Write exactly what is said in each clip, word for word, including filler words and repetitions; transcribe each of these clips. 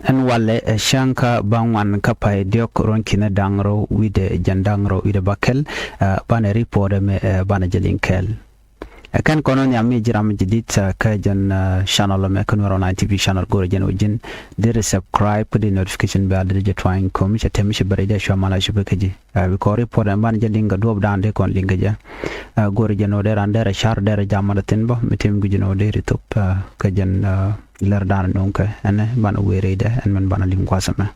Ɛn walɛ ɛ cäŋ kä bäŋuan kä pay diɔ̱k ruɔ̱n ki̱n da̱ŋ rɛw wi̱cdɛ jiɛn da̱ŋ rɛw wi̱cdɛ bäkɛl. Banɛ report ɛmɛ banɛ jɛ liŋ kɛɛl. Ɛ kɛn kɔn ɔ nhiam mi ji̱ ram mi ji̱ di̱t kä jɛn channel ɛmɛ kä Nuɛr online T V channel, go̱rɛ jɛn ɔ ji̱n deri subscribe kä di notification bell deri jɛ tuany ko̱mi cɛ tɛm mi cɛ bɛrɛ jɛ cua mal a cupɛ kä ji̱. Bi kɔn report ɛn banɛ jɛ liŋ kɛ duɔ̱ɔ̱p da̱a̱n dee kɔn liŋ kɛ jɛ. Go̱rɛ jɛn ɔ dee ran derɛ car derɛ jam mal a thin bä mi tɛm gui̱c jɛn ɔ dee ri thop kä jɛn lär da̱a̱n nuŋ kɛ ɛn banɛ wee rɛydɛ ɛn mɛn banɛ liŋ gua̱a̱th ɛmɛ.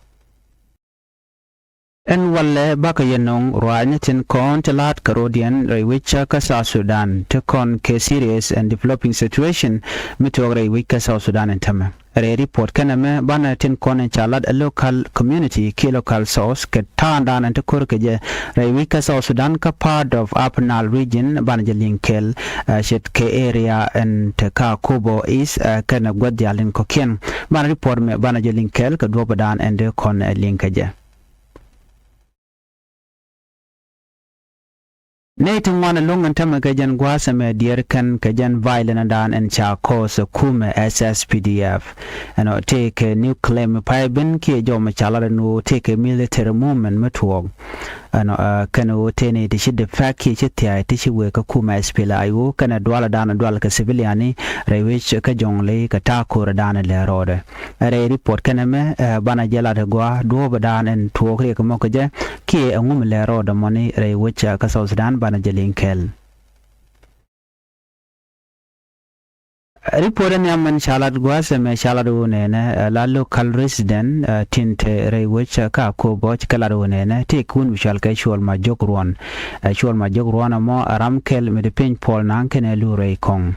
Ɛn walɛ bakɛ yɛ nöŋ ruaacni tin kɔn ti la̱a̱t kɛ rɔ̱diɛn rɛy wec kä South Sudan ti kɔn kɛ serious and developing situation mi tuɔɔk rɛy wec kä South Sudan ɛn tämɛ. Rɛy report kɛn ɛmɛ banɛ tin kɔn in ca lat ɛ local community kiɛ local source kɛ ta̱a̱ŋdan ɛn ti ko̱r kɛ jɛ rɛy wec kä South Sudan kä part of Upper Nile region banɛ jɛ liŋ kɛɛl. Ce̱tkɛ area ɛn te kä Akobo East kɛnɛ gua̱th diaal in kɔ̱kiɛn. Banɛ report mɛ banɛ jɛ liŋ kɛɛl kɛ duɔ̱ɔ̱pdan ɛn dee kɔn ɛ liŋ kɛ jɛ. Nɛy ti ŋuan ɛlɔ̱ŋ ɛn tämɛ kɛ jɛn gua̱a̱th ɛmɛ diɛɛr kɛn kɛ jɛn violence dan ɛn ca kɔɔth ɛ kumɛ S S P D F. Ɛnɔ tëëkɛ new claim pay ben kiɛ jɔw mi ca lat ɛn ɣöö tëëkɛ military movement mi tuɔɔk. Ɛnɔ kɛn ɣöö tëë nɛy ti ci defect kiɛ ci thia̱a̱c ti ci wëë kä kumɛ S P L A I O kɛnɛ dualɛ dan dual kɛ civilian ni rɛy wec kä Jɔŋley kɛ ta̱a̱ ko̱rɛ dan lɛ rɔɔdɛ. Rɛy report kɛn ɛmɛ banɛ jɛ lat ɛ gɔaa duɔ̱ɔ̱pɛ dan ɛn tuɔɔk riɛk mɔ kɛ jɛ kiɛ ɛŋu mi lɛ rɔɔdɛ mɔni rɛy wec kä South Sudan banɛ jɛ liŋ kɛɛl. Report ɛn nhiam mɛn ca lat gua̱a̱th ɛmɛ ca lat ɣöö nɛnɛ la local resident tin te rɛy wec kä Akobo ci kɛ lat ɣöö nɛnɛ tëëk wun bi cual kɛ Cuɔl Majok Ruɔn. Cuɔl Majok Ruɔn ɛmɔ ɛ ram kɛl mi ti piny puɔl naŋ kɛnɛ lu rɛy kɔŋ.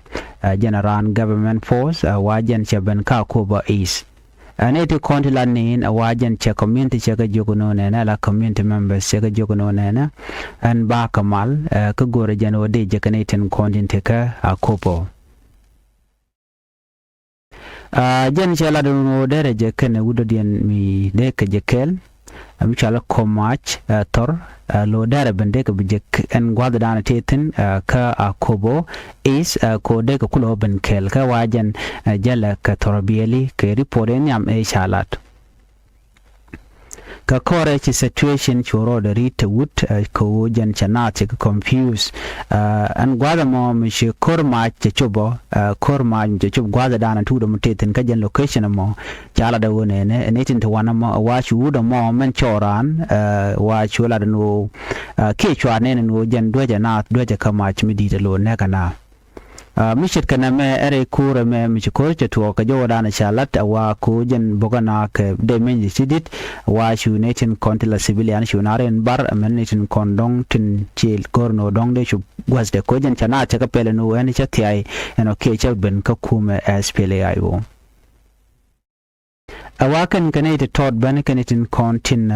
Jɛn ɛ raan government force wa jɛn cɛ ben kä Akobo East. Ɛ nɛy ti kɔn ti la ni̱i̱n ɛ wa jɛn cɛ community cɛ kɛ jiök ni ɣöö nɛnɛ la community members cɛ kɛ jiök ni ɣöö nɛnɛ ɛn ba kɛ mal kä go̱rɛ jɛn ɣöö dee jɛ kɛ nɛy tin kɔn tin te kä Akobo. Jɛn cɛ lat ni ɣöö derɛ jɛ kɛnɛ wut dɔ̱diɛn mi dee kɛ jɛ kɛɛl. Mi cɔal ɛ Komac Thor lo derɛ ben dee kɛ bi jek ɛn gua̱thdan tëë thi̱n kä Akobo East ko dee kɛ kulɛ ben kɛɛl kä wa jɛn jälɛ kɛ Thor Biɛli kɛ report in nhiam ëë ca lat. Kɛ kɔrɛ ci situation cu rɔɔdɛ ri̱t te wut kɛ ɣöö jɛn cɛ naath cɛ kɛ confuse. Ɛn gua̱a̱th ɛmɔ mi ci ko̱r mac cɛ cop ɔ ko̱r mac mi cɛ cop gua̱a̱thdan ɛ tuut ɛmɔ tëë thi̱n kä jɛn location ɛmɔ. Ca lat ɛ ɣöö nɛnɛ ɛ nɛy tin te wanɛ mɔ ɛ wa cu wut ɛmɔ mɛn cɔɔran ɛ wa cu lat ɛn ɣöö kiɛ cua nɛn ɛn ɣöö jɛn duäcɛ naath duäcɛ kä mac mi di̱i̱t ɛ lo̱o̱ nɛk ɛ naath. Mi ce̱tkɛ nɛmɛ ɛ rɛy ko̱r ɛmɛ mi ci ko̱r cɛ tuɔɔk kɛ jɔwädan ca lat ɛ wa ko̱ jɛn bo̱kä naath kɛ dee meny ci di̱t ɛ wa cu nɛy tin kɔn ti la civilian cu naath rɛn bar ɛmɛn nɛy tin kɔn dɔ̱ŋ tin ci go̱r ɛn ɣöö dɔ̱ŋ dee cu gua̱thdɛ ko̱ jɛn cɛ naath cɛ kɛ pɛl ɛn ɣöö ɛn cɛ thiay ɛn ɣöö kiɛ cɛ ben kä kumɛ S P L A I O. Ɛ wa kɛn kɛ nɛy ti tɔt bäni kɛn tin kɔn tin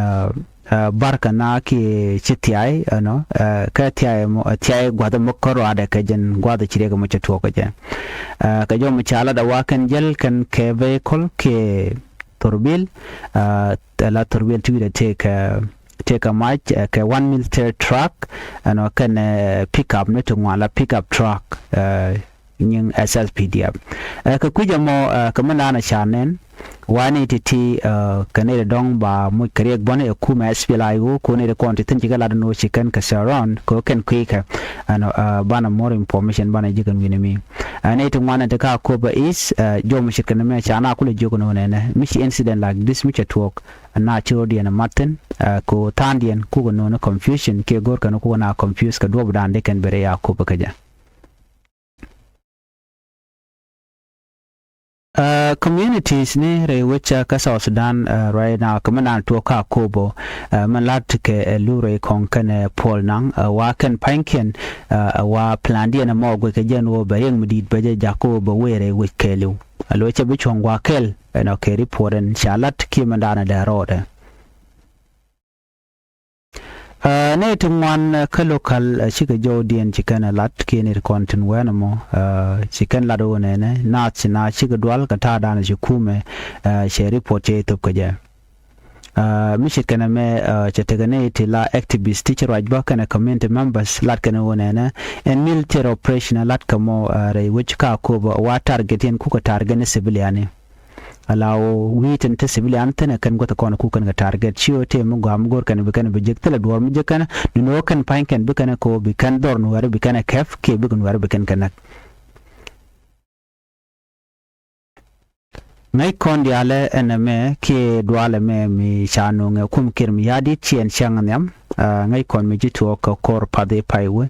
bar kɛ na kiɛ ci thiay ɛnɔ kɛ thiay mɔ thiay gua̱th mɔ kä ruadɛ kɛ jɛn gua̱th ci riɛk mɔ cɛ tuɔk kɛ jɛ. Kɛ jɔm ca lat ɛ wa kɛn jäl kɛn kɛ vehicle kiɛ thorbil. Ɛ la thorbil ti wi̱dɛ tëëkɛ tëëkɛ mac kɛ one military truck ɛnɔ kɛn pick up ni ti ŋuan la pick up truck. Nyiŋ S S P D F. Ɛ kɛ kui̱c ɛmɔ ɛ kɛ mi naan ɛ ca nɛn wa ni ti ti ɛ kɛ nɛy ti dɔ̱ŋ ba muc kɛ riɛk bɔni ɛ kumɛ S P L A I O ko nɛy ti kɔn ti thi̱n ci kɛ lat ni wä ci kɛn kɛ surround kɛ wä kɛn kui̱ kɛ. Ɛn ɛ banɛ more information banɛ ji̱ kɛn wi̱ni mi ɛ nɛy ti ŋuan ɛ ti ka Akobo East ɛ jɔw mi ce̱tkɛ ni mɛ ca na kulɛ jiök ni wä nɛnɛ mi ci incident like this mi cɛ tuɔɔk. Na ci rɔ̱diɛn ɛ mat thi̱n ɛ ko tha̱a̱ŋdiɛn kukɛ no̱o̱ni confusion kiɛ go̱rkɛn kukɛ na confuse kɛ duɔ̱ɔ̱pdan di kɛn ben rɛy Akobo kä jɛ. Communities ni rɛy wecä kä South Sudan right now kɛ mi naan tuɔɔk kä Akobo. Mɛn lat kɛ ɛ lu rɛy kɔŋ kɛnɛ puɔl naŋ ɛ wa kɛn pa̱nykiɛn ɛ wa plandiɛn ɛmɔ guic kɛ jɛn wä bɛ riɛŋ mi di̱i̱t bɛ jɛ jakä wä bɛ wee rɛy wec kɛɛliw. Ɛ lo̱c cɛ bi cuɔ̱ŋ gua̱a̱ kɛl ɛnɔ kɛ report ɛn ca lat kiɛ mɛn daanɛ dee rɔɔdɛ. Nɛy ti ŋuan kä local cikɛ jɔwdiɛn ci kɛn ɛ lat kiɛ nɛy ti kɔn tin wɛn ɛmɔ ci kɛn lat ɣöö nɛnɛ naath ci na cikɛ dual kɛ ta̱a̱dan ci kumɛ. Cɛ report cɛ thop kɛ jɛ. Mi ce̱tkɛ nɛmɛ cɛ tekɛ nɛy ti la activist ti ci ruac bä kɛnɛ community members lat kɛn ɣöö nɛnɛ ɛn military operation lat kɛ mɔ rɛy wec ka Akobo wa target yɛn kukɛ target ni civilian ni. Ala ɣöö wi̱i̱ tin te civilian thi̱n ɛ kɛn guäth kɔn ku kɛn kɛ target ci ɣöö tëë mi gɔaa mi go̱o̱r kɛn bi kɛn bi jek thilɛ duɔ̱ɔ̱r mi jek kɛn ni ni ɣöö kɛn pa̱ny kɛn bi kɛn kɛ ɣöö bi kɛn dhɔr Nuääri bi kɛn ɛ kɛp kiɛ bikɛ Nuääri bi kɛn kɛ näk. Ŋäc kɔn diaalɛ ɛn ɛmɛ kiɛ duaalɛ mɛ mi ca nööŋɛ kum Kiir Mayardit ci ɛn cäŋ nhiam. Aa, ŋäc kɔn mi ci tuɔɔk kɛ kɔr path i̱ pay wee.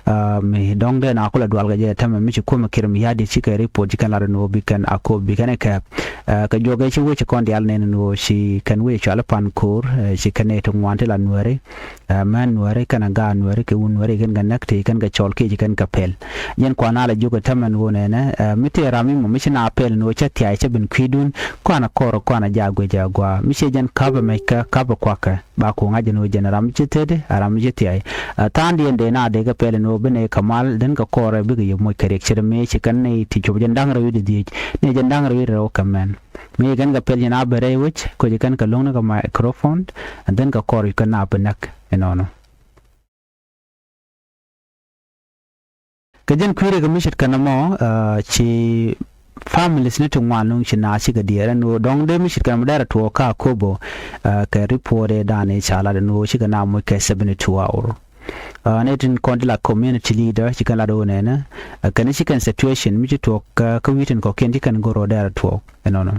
Aa, mi dɔ̱ŋ dee na kulɛ dual kɛ jɛ täämɛ mi ci kum Kiir Mayardit ci kɛ report ci kɛn lat ɛn ɣöö bi kɛn a kop bi kɛn ɛ kɛɛp. Aa, kɛ juɔk ɛ ci wee ci kɔn diaal nɛn ɛn ɣöö ci kɛn wee cual i̱ pan ko̱o̱r, aa, ci kɛn nɛy ti ŋuan ti la Nuääri. Aa, män Nuääri kɛnɛ gaat Nuääri kɛ wun Nuääri kɛn kɛ näk ti kɛn kɛ cɔl kiɛ ci kɛn kɛ pɛl. Jɛn kuan a la jiök ɛ täämɛ ɛn ɣöö nɛnɛ, aa, mi tëë ram mi mɔ mi ci na pɛl ɛn ɣöö cä thia̱a̱c cä ben kui̱dun kuan a kɔr kuan a jaak guic a gua̱a̱ mi ciɛ jɛn ka̱pɛ mɛckɛ ka̱pɛ kua̱kɛ. Ba ku ŋa̱c ɛn ɣöö jɛn ram ci theti a ram ci thiay. Aa, tha̱a̱ŋdiɛn dee na dee kɛ pɛl ɛn ɣöö bi nɛy kɛ mal den kɛ kɔrɛ bikɛ yɛ moc kɛ riɛk ce̱t mëë ci kɛn nɛy ti cop jɛn da̱ŋ rɛw wi̱cdɛ dhieec nɛy jɛn da̱ŋ rɛw wi̱cdɛ rɛw kɛ mɛn. Mëë ci kɛn kɛ pɛl ci na ben rɛy wec kɛ ci kɛn kɛ lo̱ŋni kɛ microphone and then kɛ kɔr kɛ na bi näk ɛnɔnɔ. Kɛ jɛn kui̱ rɛ kɛ mi ce̱tkɛ nɔmɔ, aa, ci families ni ti ŋuan nuŋ ci naath cikɛ diɛɛr ɛn ɣöö dɔ̱ŋ dee mi ce̱tkɛ nɔmɔ dɛrɛ tuɔɔk kä Akobo, aa, kɛ report ëë da̱a̱n ëë ca lat ɛn ɣöö cikɛ na moc kɛ seventy two hour. Aa, ni tin kɔn ti la community leader ci kɛn lat ɣöö nɛnɛ, aa, kɛn ci kɛn situation mi ci tuɔɔk kä, kä wi̱i̱ tin kɔ̱kiɛn ci kɛn go̱r ɣöö dɛrɛ tuɔɔk. Ɛnɔnɔ.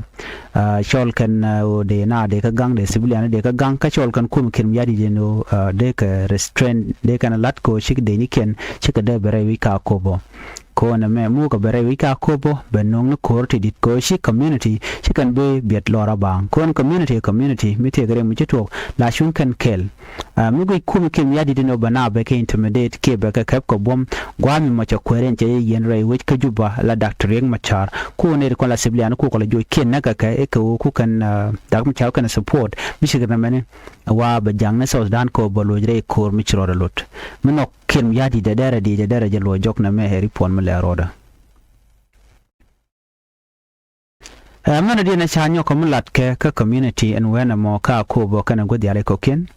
Aa, cɔl kɛn, aa, ɣöö dee na dee kä gaŋ dee civilian dee kä gaŋ kä cɔl kɛn kum Kiir Mayardit ɛn ɣöö, aa, dee kɛ restrain dee kɛn lat kɛ ɣöö cik dee ni kiɛn cikɛ dee bɛ rɛy wi̱c kä Akobo. Kɛ ɣöö nɛmɛ mukɛ bɛ rɛy wi̱c kä Akobo bɛ nööŋ ni ko̱r ti di̱t kɛ ɣöö ci community ci kɛn bi biɛt lɔr a baaŋ kɛ ɣöö community community mi thiek rɛy mi ci tuɔɔk la cuŋ kɛn kɛl. Aa, mi guic kum Kiir Mayardit ɛn ɣöö bɛ na bɛ kɛ intimidate kiɛ bɛ kɛ kɛp kɛ buɔ̱m gua̱a̱th mi mɔ cɛ kuɛɛr ɛn cɛ yɛ yiɛn rɛy wec kä Juba la Doctor Riek Machar ku nɛy ti kɔn la civilian ku kɔ la joc kiɛn näk kɛ kɛ i̱ kɛ ɣöö ku kɛn, aa, Doctor Machar kɛn support mi cikɛ nɛmɛni. Wa bɛ ja̱ŋ ni South Sudan kɛ ɣöö bɛ loc rɛy ko̱r mi ci rɔɔdɛ lot mi nhɔk Kiir Mayardit dee dɛrɛ diec dee dɛrɛ jɛ luɔc jɔk nɛmɛ ɛ report mi lɛ rɔɔdɛ. Ɛ mɛn diɛn ɛ ca nyɔk kɛ mi lat kɛ kä community ɛn wee nɛmɔ kä Akobo kɛnɛ gua̱th diaal ɛ kɔ̱kiɛn.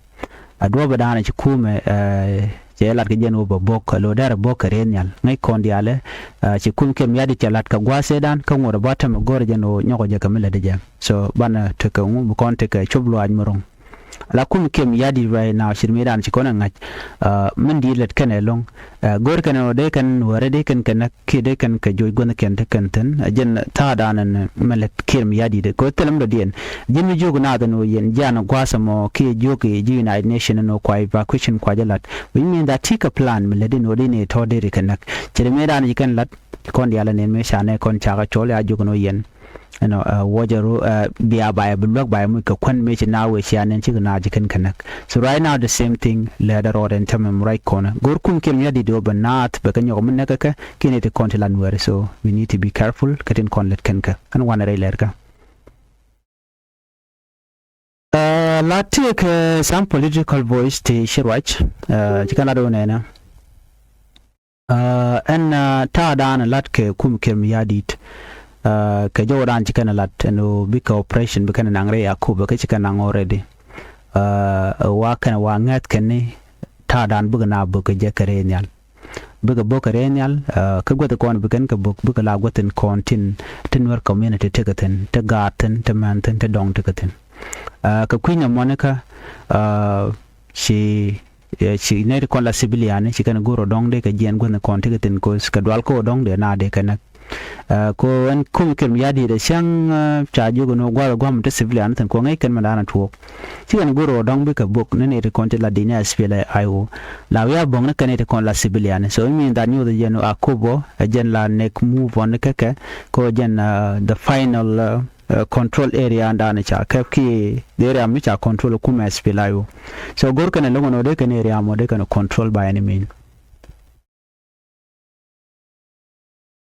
A duɔ̱ɔ̱p ɛ da̱a̱n ɛ ci kumɛ, ɛ, cɛ lat kɛ jɛn wä bä bo̱k ɛ lo̱ dɛr ɛ bo̱k kɛ rɛy nhial ŋäc kɔn diaalɛ. Ɛ, ci kum Kiir Mayardit cɛ lat kɛ gua̱a̱th ëë da̱a̱n kä ŋuɔ̱t ɛ bä tɛm ɛ go̱r ɛ jɛn wä nyɔk ɛ jɛ kɛ mi lät ɛ jɛ. So banɛ tekɛ ŋu bi kɔn tekɛ cop luaac mi ro̱ŋ. La kum Kiir Mayardit right now ce̱t mëë da̱a̱n ci kɔn ɛ ŋa̱c, aa, min di̱i̱t lät kɛn ɛlɔ̱ŋ. Aa, go̱r kɛn ɛ ɣöö dee kɛn Nuääri dee kɛn kɛ näk kiɛ dee kɛn kɛ joc gua̱thnikiɛn te kɛn thi̱n. Ɛ jɛn tha̱a̱ŋdan ɛn mɛ lät Kiir Mayardit kɛ ɣöö thilɛ mi dɔ̱diɛn. Ji̱n mi jiök nath ɛn ɣöö yɛn jian gua̱a̱th ɛmɔ kiɛ jiök i̱ ji̱ United Nation ɛn ɣöö kua evacuation kua jɛ la̱t. Which mean that cikɛ plan mi lät ɛn ɣöö dee ni tɔ̱ dee ri kɛ näk. Ce̱t mëë da̱a̱n ci kɛn la̱t kɔn diaal ɛn ɛn mëë ca nɛ kɔn cakɛ cɔl ya jiök ɛn ɣöö yɛn. Ɛnɔ, ɛ, wuɔcɛ ru, ɛ, bia ba yɛ bi luäk ba yɛ muc kɛ kuän mëë ci na wee cia nɛn cikɛ na ci kɛn kɛ näk. So right now the same thing lɛ dɛ rɔɔdɛ ɛn tämɛ mi ruac kɔnɛ. Go̱r kum Kiir Mayardit ɣöö bɛ naath bɛ kɛ nyɔk mi näk kɛ kɛ kiɛ ni ti kɔn ti la Nuääri. So we need to be careful kɛ tin kɔn lät kɛn kɛ. Ɛn wanɛ rɛy lɛr kɛ. Ɛ, la tiɛ kɛ some political voice ti ci ruac, ɛ, ci kɛn lat ɣöö nɛnɛ. Aa, ɛn, aa, ta̱a̱dan ɛ lat kɛ kum Kiir Mayardit. Aa, kɛ jɔwdan ci kɛn ɛ lat ɛn ɣöö bikɛ operation bi kɛn ɛ naŋ rɛy Akobo kä ci kɛn naŋ already. Aa, wa kɛn wa ŋäth kɛn ni ta̱a̱dan bikɛ na bök kɛ jɛ kɛ rɛy nhial. Bikɛ bök kɛ rɛy nhial, aa, kä guäth kɔn bi kɛn kɛ bök bikɛ la guäth in kɔn tin, tin Nuer community tekɛ thi̱n, ti gaat thi̱n, ti män thi̱n, ti dɔŋ tekɛ thi̱n. Aa, kɛ kui̱ny ɛmɔnikä, aa, ci, ɛ, ci nɛy ti kɔn la civilian ci kɛn go̱r ɔ dɔ̱ŋ dee kɛ jiɛn guäthni kɔn ti kɛ thi̱n ko̱th kɛ dual kä ɔ dɔ̱ŋ dee na dee kɛ näk. Ɛ, ko ɛn kum Kiir Mayardit ɛ cäŋ, ɛ, ca jiök ɛn ɣöö gua̱th ɛ gua̱a̱m ti civilian thi̱n ko ŋäc kɛn mɛn da̱a̱n ɛ tuɔɔk. Ci kɛn go̱r ɔ dɔ̱ŋ bikɛ bök ni nɛy ti kɔn ti la di̱t ni S P L A I O. La wi̱i̱ a bo̱ŋ ni kɛn nɛy ti kɔn la civilian. So it mean that nyuuth ɛ jɛn ɣöö Akobo ɛ jɛn la next move on ni kä kɛ ko jɛn, ɛ, the final, ɛ, ɛ, control area dan ca kɛp ki the area mi ca control kum S P L A I O. So go̱r kɛn ɛ loŋ ɛn ɣöö dee kɛn area mɔ dee kɛn control by any mean.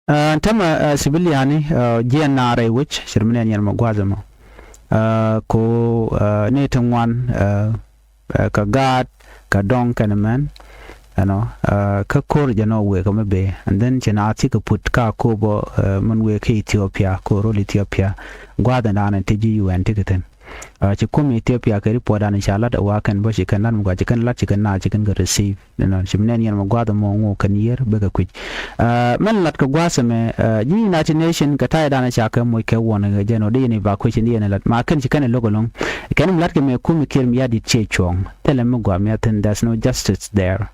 Ɛ, tämɛ, ɛ, civilian ni, ɛ, jiɛn na rɛy wec ce̱t mi nɛn yɛn mɔ gua̱th ɛmɔ. Ɛ, ko, ɛ, ni ti ŋuan, ɛ, ɛ, kɛ gaat kɛ dɔ̱ŋ kɛnɛ män. Ɛnɔ, ɛ, kä ko̱r jɛ nɔ wëë kɛ mi bëë and then ci naath cikɛ put kä Akobo, ɛ, min wëë kä Ethiopia ko rol Ethiopia. Gua̱a̱th ɛn da̱a̱n ɛn ti ji̱ U N ti kɛ thi̱n. Ci kum Ethiopia kɛ report dan ca lat a wa kɛn bä ci kɛn lat mi gua ci kɛn lat ci kɛn na ci kɛn kɛ receive. Ci mi nɛn yɛn mɛ gua̱th mɔ ŋu kɛn yier bɛ kɛ kui̱c. Mɛn lat kɛ gua̱th mɛ ji̱ United Nation kɛ ta̱yɛ dan ca kɛ moc kɛ wuɔn kɛ jɛn ɔ di yɛn evacuation di yɛn lat ma kɛn ci kɛn lo̱k ɛlɔ̱ŋ. Kɛn mi lat kɛ mɛ kum kiɛr mi yadit ciɛ cuɔ̱ŋ thilɛ mi gua mi a thin, there's no justice there.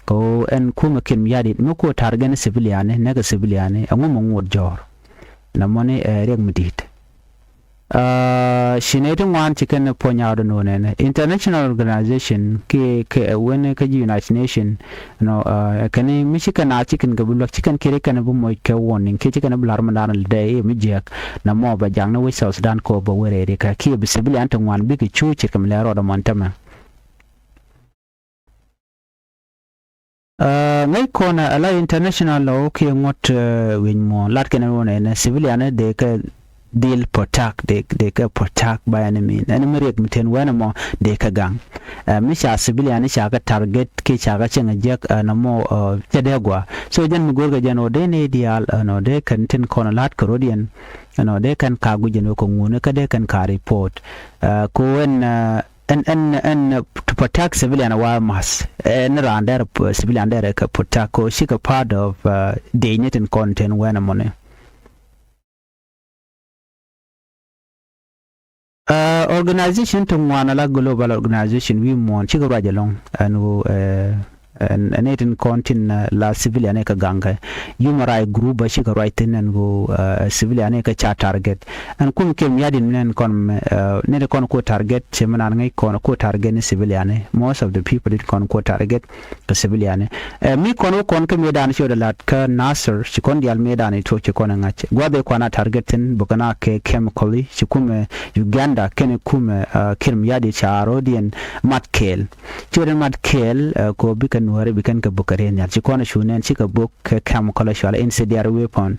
Kɛ ɛn kum kiɛr mi yadit mi ku target ni civilian ni nɛkɛ civilian ni ɛŋu mɛ ŋuɔt jɔ̱ɔ̱r. Na mɔni ɛ riɛk mi di̱i̱t. Ci nɛy ti ŋuan ci kɛn puɔ̱ny a rɔ nonɛ nɛ international organization ki kɛ wen kä ji̱ United Nation. Nɔ kɛn mi ci kɛn a ci kɛn kɛ bi luäk ci kɛn kiri kɛn bi moc kɛ warning ki ci kɛn bi la̱r mi dan dɛ i̱ mi jiɛk. Na mɔ bɛ jaŋ ni wec South Sudan kɔ bɛ wee rɛy ri kɛ ki bi civilian ti ŋuan bikɛ cu ci kɛn lɛ rɔɔdɛ mɔn tämɛ. Ŋäc kɔn ala international law kiɛ ŋuɔ̱t wi̱ny muɔ̱ɔ̱n lat kɛn ɛn wun ɛn civilian dee kɛ dhil protect, dee kɛ protect by any mean. Ɛn mi riɛk mi ten wɛn ɛmɔ dee kɛ gaŋ. Mi ca civilian ca kɛ target kiɛ ca kɛ cieŋ jiɛk ɛn ɛmɔ cɛ dee gua. So jɛn mi go̱r kɛ jɛn ɔ dee ni diaal ɛn ɔ dee kɛn tin kɔn lat kɛ rot yɛn ɛn ɔ dee kɛn ka guic ɛn ɔ kɛ ŋun kä dee kɛn ka report. Ko ɛn ɛn ɛn ɛn to protect civilian wa mass ɛn raan dɛr civilian dɛr kɛ protect ko cikɛ part of dec ni tin kɔn ten wɛn amɔni. Organization ti ŋuan ala global organization wi̱i̱ muɔ̱ɔ̱n cikɛ ruac ɛlɔ̱ŋ ɛn wu ɛn ɛn tin kɔn tin la civilian ɛ kɛ gaŋ kɛ human right group ba cikɛ ruac thin ɛn wu civilian ɛ kɛ ca target. Ɛn kum kiɛm yadin nɛn kɔn mɛ nɛn kɔn ko target cɛ mɛ nan ŋäc kɔn ko target ni civilian ɛ most of the people dit kɔn ko target kɛ civilian ɛ mi kɔn wä kɔn kɛ mi dan ci wä lat kä Nasir ci kɔn dial mi dan i tuɔk ci kɔn ŋac guath ɛ kɔn a target thin bukana kɛ chemical ci kumɛ Uganda kɛn kumɛ kiɛm yadi ca rodiɛn mat kɛɛl. Ci wä den mat kɛɛl ko bikɛ nuɔri bikɛn kɛ buk kɛ riɛn yal ci kɔn cu nɛn ci kɛ buk kɛ chemical cual incendiary weapon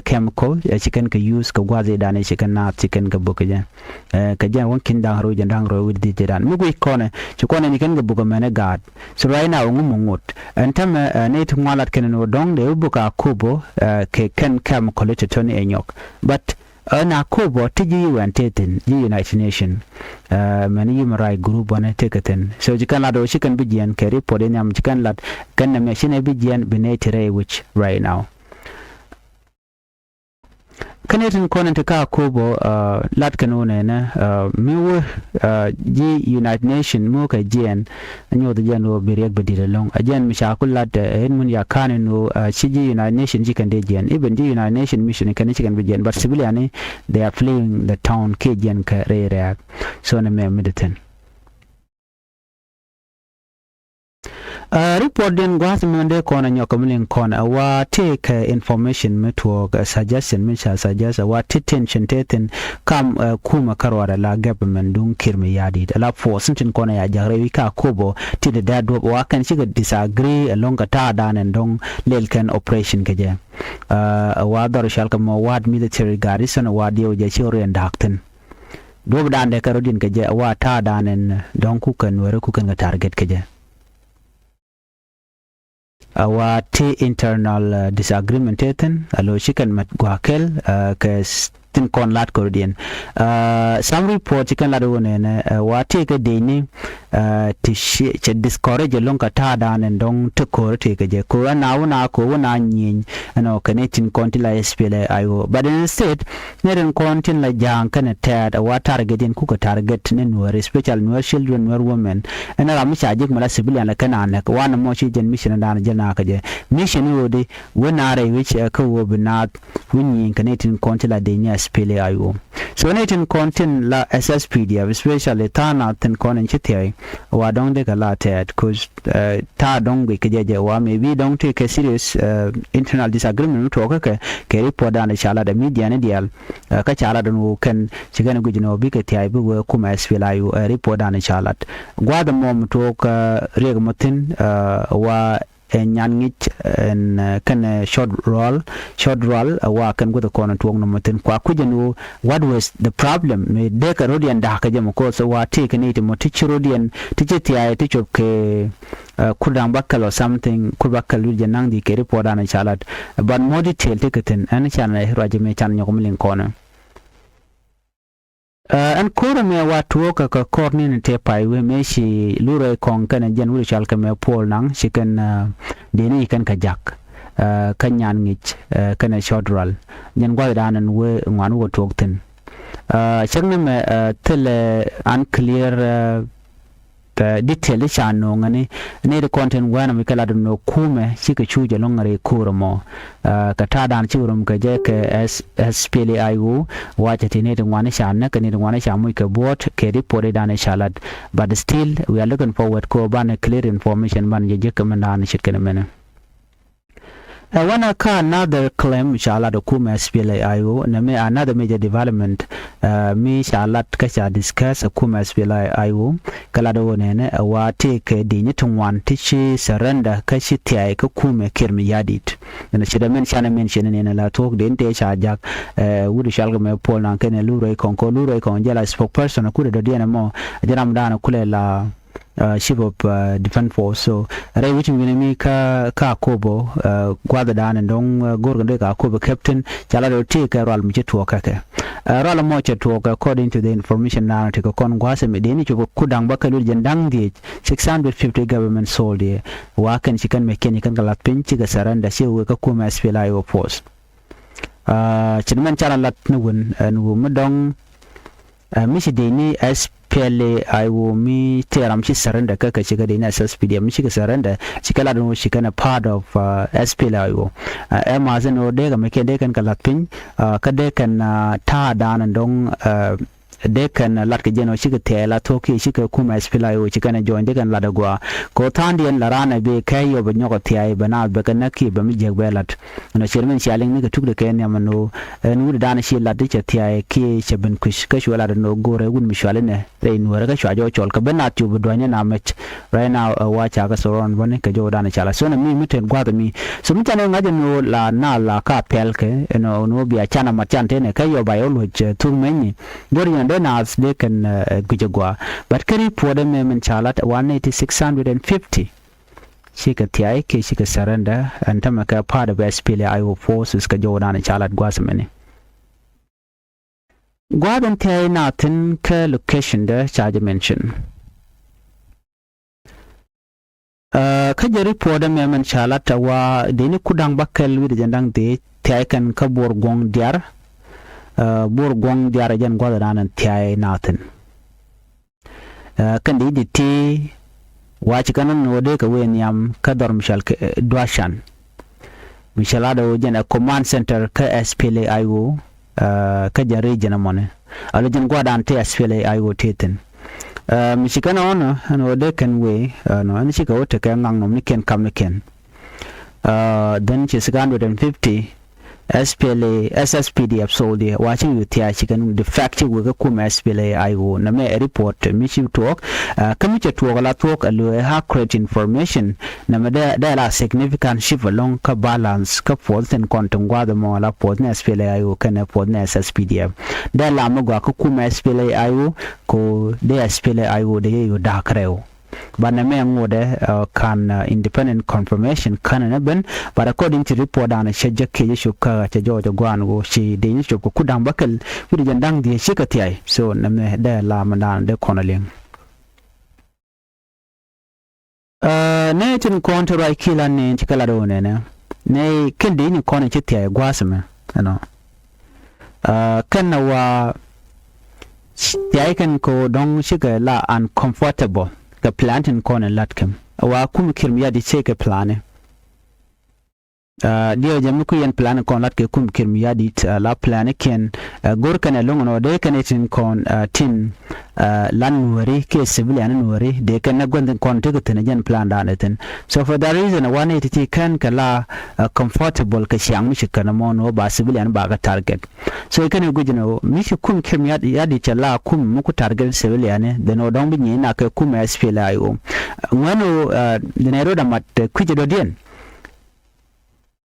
chemical ci kɛn kɛ use kɛ guathi dan ci kɛn naath ci kɛn kɛ buk kɛ jɛ. Kɛ jɛn wä kin da̱ŋ rɔy jɛn da̱ŋ rɔy wi̱c dhiec jɛ dan mi guic kɔnɛ ci kɔnɛ ni kɛn kɛ buk kɛ mɛn ɛ gaat. So right now ŋu mi ŋut ɛn tämɛ ni ti ŋualat kɛn ni wä dɔ̱ŋ dee wä buk a kobo kɛ kɛn chemical ci tɔni ɛ nyɔk. But ɛn a kobo ti ji̱ U N ti thin ji̱ United Nation. Mɛn human right group wanɛ tekɛ thin so ci kɛn lat wä ci kɛn bi jiɛn kɛ report in yam ci kɛn lat kɛn nɛ mɛ ci nɛ bi jiɛn bi nɛ ti rɛy wi̱c right now. Kä nɛ tin kɔn in ti ka kobo lat kɛn wä nɛnɛ mi wä ji̱ United Nation mi wä kɛ jiɛn. Nyoth jɛn wä bi riɛk bi dit alɔŋ a jɛn mi ca ku lat in mun ya kan in wä ci ji̱ United Nation ci kɛn dee jiɛn even ji̱ United Nation mission kɛn ci kɛn bi jiɛn but civilian ni they are fleeing the town kiɛ jiɛn kɛ rɛy rɛɛk. So ni mɛ mi di thin. Report diɛn gua̱a̱th mi wendɛ kɔn a nyɔk mi liŋ kɔn a wa tëë kɛ information mi tuɔɔk a suggestion mi ca suggest a wa ti tension tëë thin kam kumɛ kä ruaadɛ la government duŋ kiɛr mi ya̱a̱ dit a la force ni tin kɔn a ya ja̱k rɛy wi̱c ka kobo ti dee dee duɔp a wa kɛn cikɛ disagree a lo̱ŋ kɛ ta̱a̱ da̱a̱n ɛn dɔ̱ŋ lɛl kɛn operation kɛ jɛ. A wa dhɔr cɔal kɛ mɔ wa̱a̱t military garrison a wa diɛw jɛ ci riɛn da̱a̱k thi̱n. Duɔ̱p dan dee kɛ rɔ̱diɛn kɛ jɛ a wa ta̱a̱ dan ɛn dɔ̱ŋ kukɛ nuɛri kukɛn kɛ target kɛ jɛ. A wa ti internal disagreement tëë thi̱n a lo̱ ci kɛn mɛt gua̱a̱ kɛl kɛ thi̱n kɔn lat kɛ rɔ̱diɛn. Some report ci kɛn lat wä nɛnɛ a wa ti kɛ dec ni ti cɛ discourage lo̱ŋ kɛ ta̱a̱ dan ɛn dɔ̱ŋ ti ko̱r ti kɛ jɛ ko̱r ɛn a wä na ko̱r wä na nyieny. Ɛn ɔ kɛn i̱ tin kɔn ti la S P L A I O but instead ni rin kɔn tin la ja̱a̱ŋ kɛnɛ tɛɛt a wa target in kukɛ target ni nuɛr especially nuɛr children nuɛr women. Ɛn ram mi ca jek mi la civilian la kɛn a nɛk wan mɔ ci jɛn mission dan jɛ na kɛ jɛ mission i̱ ɣöö di wä na rɛy wi̱c ɛ kä ɣöö bi naath wi̱ny nyieny kɛ ni tin kɔn ti la dec ni S P L A I O. So ni tin kɔn tin la S S P D F especially tha̱a̱ŋ na thin kɔn in ci thiɛɛc wa dɔ̱ŋ dikɛ la tɛɛt cause ta̱a̱ dɔ̱ŋ guic kɛ jɛ jɛ wa maybe dɔ̱ŋ ti kɛ serious internal disagreement mi tuɔɔk kä kɛ kɛ report dan ca lat ɛ media ni diaal. Kä ca lat ɛn ɣöö kɛn ci kɛn guic ni ɣöö bikɛ thia̱a̱c bi wee kumɛ S P L A I O ɛ report dan ca lat. Gua̱a̱th ɛmɔ mi tuɔɔk riɛk mɔ thi̱n wa ɛ nyan ŋic ɛn kɛnɛ short roll short roll ɛ wa kɛn guth kɔn tuɔk nɔmɔ thin kua kui̱c ɛn wu what was the problem mi dee kɛ rodiɛn da̱k kɛ jɛ mɔ koth ɛ wa ti kɛ ni ti mɔ ti ci rodiɛn ti ci thia̱a̱c ti cop kɛ kur da̱ŋ bakɛl or something kur bakɛl wi̱c jɛ naŋ di kɛ report an ɛ ca lat. But more detail ti kɛ thin ɛn can ɛ ruac mi can nyɔk mi liŋ kɔn ɛ. Ɛn ko̱r ɛmɛ wa tuɔɔk kɛ kɔr ni̱n tëë pay wee mëë ci Lurey Kɔŋ kɛnɛ jɛn wut cɔal kɛ mɛ Puɔl Naŋ ci kɛn dëëni ci kɛn kɛ jak kä Nyan Ŋic kɛnɛ Cɔt Rual. Jɛn gua̱thdan ɛn wee ŋuan wä tuɔɔk thi̱n. Cäŋ ni mɛ thilɛ unclear detail ti ca no̱o̱ŋ ɛ ni nɛy ti kɔn tin wɛn ɛ mi kɛ lat ɛn ɣöö kumɛ cikɛ cuuc ɛlɔ̱ŋ rɛy ko̱o̱r ɛmɔ. Kɛ ta̱a̱dan cikɛ rom kɛ jɛ kɛ SPLA-IO, wacɛ ti nɛy ti ŋuan ca näk kɛ nɛy ti ŋuan ca muc kɛ buɔ̱ɔ̱t kɛ report i̱ dan i̱ ca lat. But still we are looking forward kɛ ɣöö banɛ clear information banɛ jɛ jek kɛ mɛn dan ce̱tkɛ ni mɛnɛ. Ɛ wanɛ kä another claim ca lat ɛ kumɛ SPLA-IO nɛ mi another major development mi ca lat kä ca discuss ɛ kumɛ SPLA-IO. Kä lat ɛ wä nɛnɛ ɛ wa tëëkɛ di̱i̱ni ti ŋuan ti ci surrender kä ci thiay kä kumɛ Kiir Mayardit. Ɛn ci dee min canɛ min ci ni nɛnɛ la thuɔ̱k di̱i̱ni tëë ca jak ɛ wut cɔal kɛ mɛ Puɔl Naŋ kɛnɛ Lurey Kɔŋ kɛ Lurey Kɔŋ jɛ la spokesperson ɛ kut ɛ dɔ̱diɛn ɛmɔ ɛ jɛ ram dan ɛ kulɛ la Chief of Defence Force. So rɛy wi̱c mi wi̱nɛ mi kä kä Akobo gua̱thdan ɛn dɔ̱ŋ go̱rkɛ dee kɛ Akobo captain ca la dee tëëkɛ rual mi ci tuɔɔk kɛ kɛ. Rual ɛmɔ cɛ tuɔɔk according to the information dan ti kɛ kɔn gua̱a̱th ɛmɛ dee ni cop kɛ kudaŋ bä kɛ luel jɛn da̱ŋ dhiec six hundred fifty government soldier. Wa kɛn ci kɛn mɛ kiɛn ci kɛn kɛ lath piny cikɛ surrender ci wee kä kumɛ SPLA-IO force. Cin mɛn ca la lat ni wun ɛn wu mi dɔ̱ŋ mi ci dee ni SPLA-IO mi tëë ram ci surrender kä kɛ ci kɛ dee ni SSPDF mi ci kɛ surrender ci kɛ lat ni wun ci kɛn a part of SPLA-IO. Ɛ math ni wun dee kɛ mi kɛn dee kɛn kɛ lat piny kä dee kɛn ta̱a̱ dan ɛn dɔ̱ŋ dee kɛn lat kɛ jɛn ɔ cikɛ thiɛɛl a thuɔ̱k kiɛ cikɛ kumɛ SPLA-IO ci kɛn ɛ join dee kɛn lat ɛ gɔaa. Kɛ ɣöö tha̱a̱ŋdiɛn la raan ɛ bi kɛ yɔp ɛ nyɔk ɛ thiay bɛ naath bɛ kɛ näk kiɛ bɛ mi jiäk bɛ lat. Ɛn ɔ cier min cia liŋ ni kɛ tuk de kɛ nhiam ɛn ɣöö ɛn wut dan ci lat i̱ cɛ thiay kiɛ cɛ ben kui̱c kä cuɛ lat ɛn ɣöö go̱rɛ wut mi cual inɛ rɛy nuäärä kä cua jɔw cɔl kɛ ben naath cu bi dua̱ny ni na mɛc. Right now ɛ wa ca kɛ thorɔn bäni kɛ jɔw dan ɛ ca lat so nɛ mi mi ten gua̱th ɛ mi. So mi canɛ ŋa̱c ɛn ɣöö la naath la ka pɛl kɛ ɛn ɣöö ɛn ɣöö bia can amat can tenɛ kɛ yɔp a yɛ wä luɔ̱c thuk mɛny ni. Go̱r yɛn dee naath dee kɛn guic agua. But kä report ɛmɛ min ca lat one eighty six hundred and fifty. Cikɛ thiay kiɛ cikɛ surrender ɛn tämɛ kɛ part of SPLA-IO forces kɛ jɔwdan ca lat gua̱th mɛni. Gua̱th ɛn thiay naathin kä location dä ca jɛ mention. Kä jɛ report ɛmɛ mɛn ca lat a wa dee ni kudaŋ bä kɛl wi̱cdɛ jɛn da̱ŋ dhieec thiay kɛn kä buɔr guɔ̱ŋ diar. Buɔr guɔ̱ŋ diar jɛn gua̱th dan thiay naathin. Kɛn dee di ti wa ci kɛn ni wä dee kɛ wee nhiam kä dhɔr mi cɔal kɛ Duacan. Mi cɛ lat ɣöö jɛn ɛ command center kä SPLA-IO kä jɛn region ɛmɔni. Alo jɛn gua̱dan ti SPLA-IO ti thi̱n. Mi ci kɛn ɣɔn ɛn ɣöö dee kɛn wee ɛn ɣöö ɛn cikɛ wä tekɛ ŋaknɔm ni kiɛn kap ni kiɛn. Then ci six hundred and fifty SPLA SSPDF soldier wa ci wi̱i̱ thia̱a̱ ci kɛn defect ci wek kä kum SPLA-IO nɛmɛ ɛ report mi ci tuɔɔk. Kä mi cɛ tuɔɔk ala thuɔɔk ɛ lo̱ ɛ accurate information. Nɛmɛ dee dee la significant shift alɔŋ kä balance kä puɔth tin kɔn tin gua̱a̱th ɛmɔ ala puɔth ni SPLA-IO kɛnɛ puɔth ni SSPDF. Dee la mi gɔaa kä kum SPLA-IO ko dee SPLA-IO dee yɛ yo̱ da̱a̱k rɛw. Banɛ mɛ ŋotdɛ kan independent confirmation känɛ ni ben. But according to report danɛ cɛ jɛ kiɛ jɛ cop kä cɛ jɔɔc ɛ gua̱a̱n ɣöö ci dee ni cop kɛ kut da̱ŋ bäkɛl wi̱cdɛ jɛn da̱ŋ dhiec cikɛ thiay. So nɛmɛ dee la mɛ danɛ dee kɔn a liŋ. Nɛ tin kɔn ti ruac ki̱i̱lan ni ti kɛ lat ɣöö nɛnɛ nɛ kɛn dee ni kɔn ci thiay gua̱a̱th mɛ ɛnɔ. Kɛn na wa thiay kɛn ko dɔ̱ŋ cikɛ la uncomfortable kɛ plan tin kɔn in lat kɛm wa kum kiɛr mi yat di cɛ kɛ plan. Diɛ jɛ mi ku yɛn plan kɔn lat kɛ kum kiɛr mi yat di la plan kiɛn. Go̱r kɛn ɛ loŋ nɔ dee kɛn itin kɔn tin lan nuɔri kiɛ civilian nuɔri dee kɛn na guɛn kɔn tekɛ thin jɛn plan dan itin. So for that reason wa ni ti ti kɛn kɛ la comfortable kɛ ciaŋ mi ci kɛn mɔ nɔ ba civilian ba kɛ target. So ikɛn i̱ guic ni ɣöö mi ci kum kiɛr mi yat di cɛ la kum mi ku target civilian ni dhen ɣöö dɔ̱ŋ bi nyiey nak kɛ kum SPLA-IO. Ŋuɛn ɣöö dhen ɛ rot amat kui̱c ɛ dɔ̱diɛn.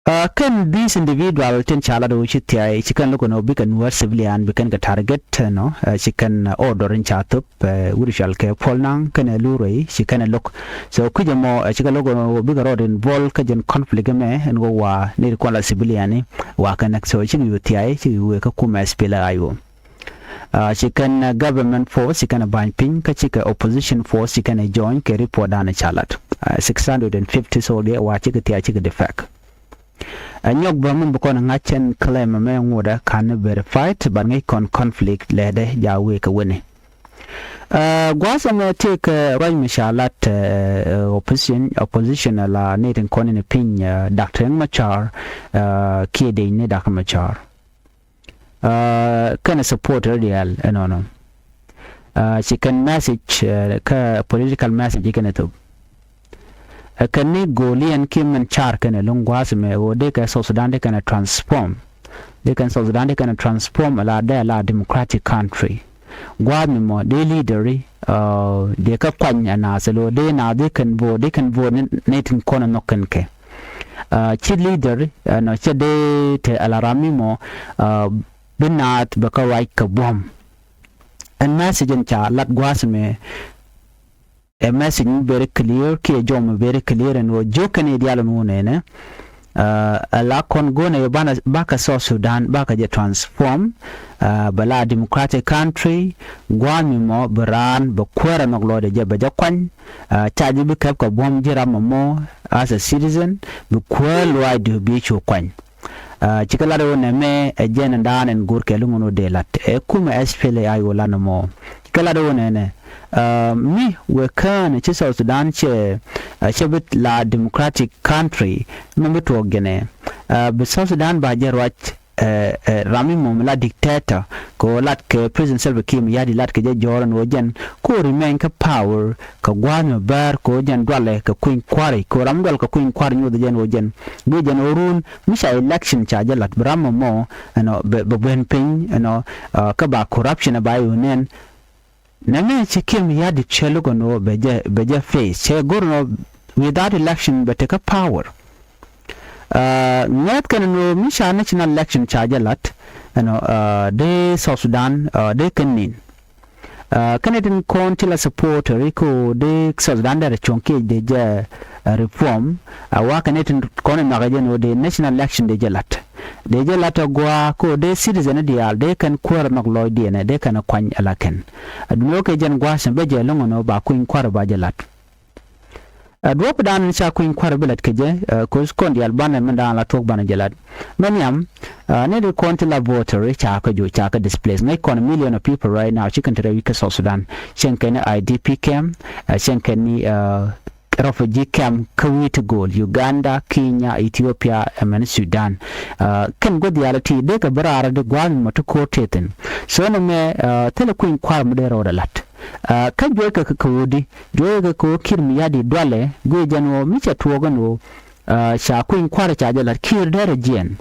Kɛn these individual tin ca lat ɣöö ci thiay ci kɛn lo̱k ɛn ɣöö bikɛ nuäär civilian bi kɛn kɛ target ɛnɔ ci kɛn order in ca thop. Wut cɔal kɛ Puɔl Naŋ kɛnɛ Lurey ci kɛn ɛ lo̱k. So kui̱c ɛmɔ ɛ cikɛ lo̱k ɛn ɣöö bikɛ rɔɔd involve kä jɛn conflict ɛmɛ ɛn ɣöö wa nɛy ti kɔn la civilian ni wa kɛ näk. So cikɛ yo̱ thiay cikɛ wee kä kum SPLA-IO. Ci kɛn government force ci kɛn ba̱ny piny, kä cikɛ opposition force ci kɛn join kɛ report dan ca lat. Six hundred and fifty soldier wa cikɛ thia̱a̱ cikɛ defect. Ɛ nyɔk bä min bi kɔn ŋa̱c cɛn claim mɛ ŋuɔdɛ kan verified, but ŋäc kɔn conflict lɛɛdɛ ja wee kɛ weni. Gua̱a̱th ɛmɛ tëëkɛ ruac mi ca lat opposition, opposition la ni tin kɔn ni piny, Doctor Riek Machar kiɛ dec ni Doctor Machar. Kɛnɛ support rɛ diaal ɛnɔnɔ. Ci kɛn message, kä political message kɛnɛ thop. Ɛ kɛn ni go̱o̱liɛn kiɛ mɛn car kɛnɛ lo̱ŋ gua̱a̱th mɛ ɣöö dee kɛ South Sudan dee kɛnɛ transform. Dee kɛn South Sudan dee kɛnɛ transform ala dee ala democratic country. Gua̱a̱th mi mɔ dee leader i̱ dee kä kuany ɛ naath ɛ lo̱ dee naath dee kɛn vote, dee kɛn vote ni tin kɔn ɛ nhɔk kɛn kɛ. Ci leader ɛnɔ cɛ dee te ala ram mi mɔ bi naath bɛ kä ruac kɛ buɔ̱m. Ɛn message in ca lat gua̱a̱th mɛ ɛ message mi very clear kiɛ jɔw mi very clear ɛn ɣöö jiök kɛn i̱ diaal ɛn ɣöö nɛnɛ ɛ la kɔn go̱o̱nɛ yɛ banɛ bakɛ South Sudan bakɛ jɛ transform bɛ la democratic country. Gua̱a̱th mi mɔ bi raan bɛ kuäärä nhɔk lɔcdɛ jɛ bɛ jɛ kuany. Ca ji̱ bi kɛp kɛ buɔ̱m ji̱ ram mɔ mɔ as a citizen bi kuäär luaacdu bi cu kuany. Cikɛ lat ɣöö nɛmɛ ɛ jɛn ɛn daan ɛn go̱r kɛ luŋ ɛn ɣöö dee lat ɛ kumɛ S P L A I O lan ɛmɔ. Cikɛ lat ɣöö nɛnɛ mi wëë kään ci South Sudan cɛ cɛ bi la democratic country mɛ bi tuɔɔk jɛnɛ bi South Sudan ba jɛ ruac. Ram mi mɔm la dictator kɛ ɣöö lat kɛ President Salva Kiir mi ya̱di lat kɛ jɛ jɔɔr ɛn ɣöö jɛn ko remain kä power kɛ gua̱a̱th mi bäär kɛ ɣöö jɛn dualɛ kɛ kui̱ny kua̱ri kɛ ɣöö ram mi dual kɛ kui̱ny kua̱ri nyoth jɛn ɣöö jɛn gui̱ jɛn ɣöö run mi ca election ca jɛ la̱t bi ram mɔ mɔ ɛnɔ bɛ bɛ ben piny ɛnɔ kä ba corruption ɛ ba i̱ ɣöö nɛn. Nɛmɛ ci Kiir mi ya̱di cɛ luk ɛnɔ bɛ jɛ bɛ jɛ face cɛ go̱r ɛnɔ without election bɛ tekɛ power. Ŋäth kɛn ɛnɔ mi ca national election ca jɛ la̱t ɛnɔ dee South Sudan dee kɛn nin. Kɛnɛ tin kɔn ti la supporter i̱ ko dee South Sudan derɛ cuɔ̱ŋ kiɛ dee jɛ reform. A wa kɛnɛ tin kɔn in nhɔakɛ jɛ ni wä dee national election dee jɛ lat dee jɛ lat a gua ko dee citizen diaal dee kɛn kuäär nhɔk lɔcdiɛn dee kɛn kuany ala kɛn. A duŋni wä kɛ jɛn gua̱a̱th cɛ bä jɛ lo̱ŋ ni wä ba kui̱ny kuäär ba jɛ lat. Ɛ duɔ̱ɔ̱p dan ca kui̱ny kua̱r bi lät kɛ jɛ ɛ ko̱s kɔn diaal banɛ min dan la tuɔk banɛ jɛ lat. Mɛ nhiam ɛ ni di kɔn ti la voter ca kä juc ca kä displace ŋäc kɔn million of people right now ci kɛn te rɛy wi̱c kä South Sudan. Cieŋ kɛn ni I D P camp ɛ cieŋ kɛn ni ɛ refugee camp kä wi̱i̱ ti go̱o̱l Uganda, Kenya, Ethiopia ɛ mɛn Sudan. Ɛ kɛn gua̱th diaal ti dee kɛ bi raar di gua̱a̱th mɔ ti ko̱r tëë thi̱n. So ni mɛ ɛ thilɛ kui̱ny kua̱r mi dee rɔɔdɛ la̱t. Kä juɔckɛ kɛ kɛ ɣöödi juɔckɛ kɛ ɣöö Kiir mi ya̱di dualɛ guic jɛn ɣöö mi cɛ tuɔɔk ɛn ɣöö ca kui̱ny kua̱rɛ ca jɛ la̱t Kiir derɛ jiɛn.